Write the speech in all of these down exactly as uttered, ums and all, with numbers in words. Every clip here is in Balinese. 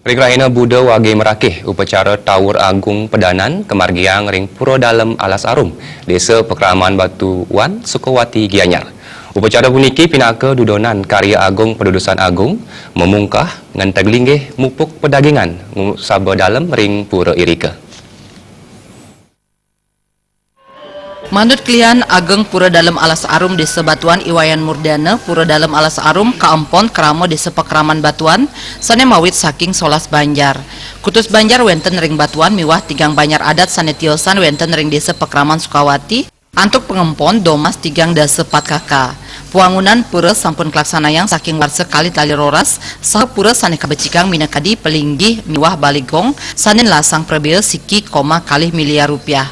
Ring rahina Buda Wage Merakih, upacara Tawur Agung Pedanan kamargiang ring Pura Dalem Alas Arum, Desa Pakraman Batuan, Sukawati, Gianyar. Upacara puniki pinaka dudonan karya agung padudusan agung, mamungkah, ngenteg linggih, mupuk pedagingan, ngusaba dalem ring pura irika. Manut klian Ageng Pura Dalem Alas Arum Desa Batuan I Wayan Murdana, Pura Dalem Alas Arum kaempon krama Desa Pakraman Batuan, sane mawit saking solas banjar. Kutus banjar wenten ring Batuan miwah tigang banjar adat sane tiosan wenten ring Desa Pakraman Sukawati, antuk pangempon domas tigang dasa pat kaka. Pawangunan pura sampun kalaksanayang saking warsa kalih tali roras, saha pura sane kabecikang minakadi palinggih miwah baligong sane nlasang prabea siki koma kalih miliar rupiah.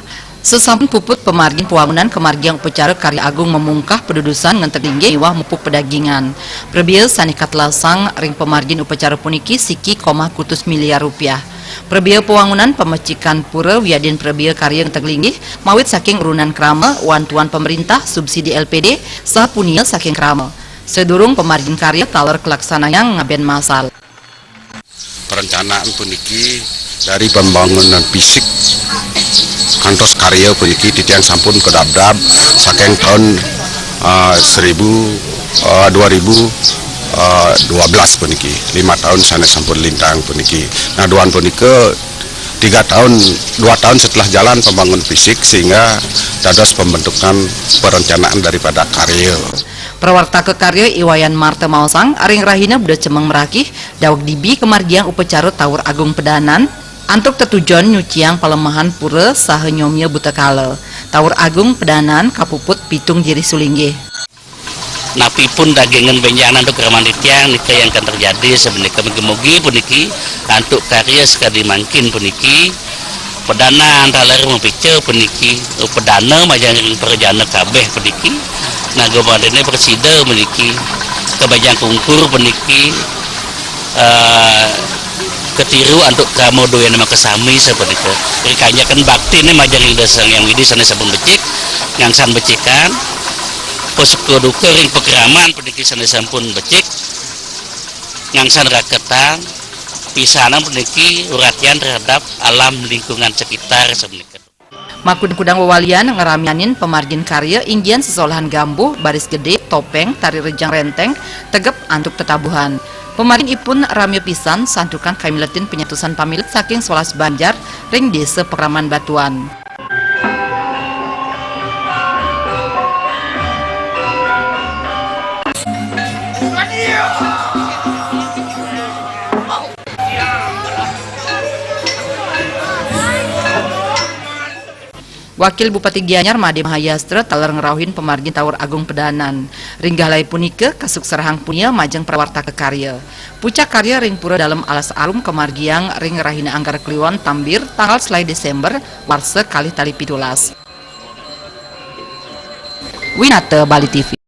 Sasampun puput pamargin pawangunan kamargiang upacara karya agung mamungkah padudusan ngenteg linggih miwah mupuk pedagingan. Prabea sane katlasang ring pamargin upacara puniki siki koma kutus miliar rupiah. Prabea pawangunan pamecikan pura wiadin prabea karya ngenteg linggih mawit saking urunan krama, wantuan pamerintah, subsidi L P D, saha punia saking krama. Sadurung pamargin karya taler kalaksanayang ngaben masal. Perencanaan puniki dari pembangunan fisik kantos karya puniki titiang sampun kadabdab saking taun, eh, seribu, eh, dua ribu, eh, dua belas puniki. Lima taun sane sampun lintang puniki. Nah, duan punika tiga tahun, dua tahun setelah jalan pembangun fisik sehingga dados pembentukan perencanaan daripada karya. Prawartaka karya I Wayan Marta maosang, ring rahina Buda Cemeng Merakih, daweg dibi kamargiang upacara Tawur Agung Pedanan, antuk tetujon nyuciang palemahan pura saha nyomia buta kala. Tawur Agung Pedanan kapuput pitung jirih sulinggih. Napipun dagingan benjang antuk kraman titiang nika yang akan terjadi sapunika, mugi-mugi puniki antuk karya sakadi mangkin puniki, pedanan taler mapica puniki, pedana majeng ring prajana kabeh puniki, naga madane prasida puniki, kabajang kungkur puniki, eh, katiru antuk krama duyana makasami sapunika. Ring kanyakan baktine majeng ring Ida Sang Hyang Widi sane sampun becik, ngangsan becikan, pasuka duka ring pakraman puniki sane sampun becik, ngangsan raketan, pisanan puniki uratian terhadap alam lingkungan sekitar sapunika. Makudang-kudang wewalian ngramianin pamargin karya, inggian sesolahan gambuh, baris gede, topeng, tari rejang renteng, tegep antuk tetabuhan. Pamargin ipun ramia pisan santukan kamiletin panyatusan pamilet saking solas banjar ring Desa Pakraman Batuan. Wakil Bupati Gianyar Made Mahayastra taler ngrauhin pamargin Tawur Agung Pedanan. Ring galah punika kasukserahang punia majeng prawartaka karya. Pucak karya ring Pura Dalem Alas Arum kamargiang ring rahina Anggara Kliwon Tambir tanggal selae Desember warsa kalih tali pitulas. Winata Bali T V.